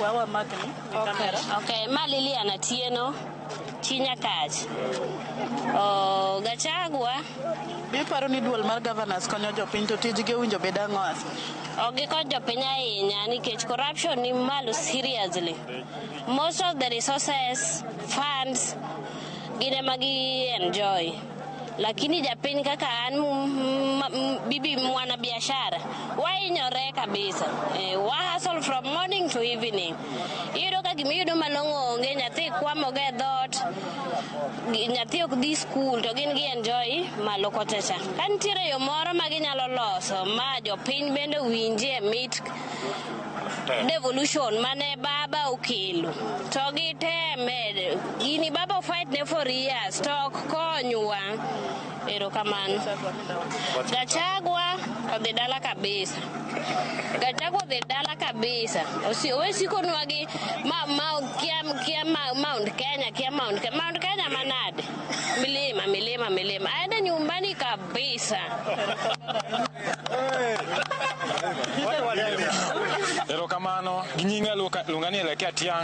Wawa makni gi kamera. Okay, ma Lilian Atieno, chi Nyakach. Oh, Gachagua Be iparo ni duol mar governors konyo jopiny to tijgi owinjo bed ang'o hasa? Ok gikony jopiny ahinya nikech corruption ni malo seriously. Most of the resources, funds, gin ema gi enjoy. Lakini japiny kaka an bibi mwana biashara wahinyore kabisa. Wa hustle from morning to evening. Iyudo ka gimiyudo malong'o onge, nyathi kwamoga e dhoot, nyathi ok dhi school to gin gi enjoy malo kocha cha. Ka nitiere yo moro ma ginyalo loso ma jopiny bende winjie mit devolution mane baba okelo to giteme gini baba fight ne for years to ok konywa. Erokamano. Gachagua odhi dala kabisa. Gachagua odhi dala kabisa. Owe sikonwa gi ma, ma, kia, kia ma, Mount Kenya, kia Mount Kenya. Mount Kenya manade? Milima, milima, milima. Aende nyumbani kabisa. Erokamano. Gi nyinga luonga ni Elekea Tiang'.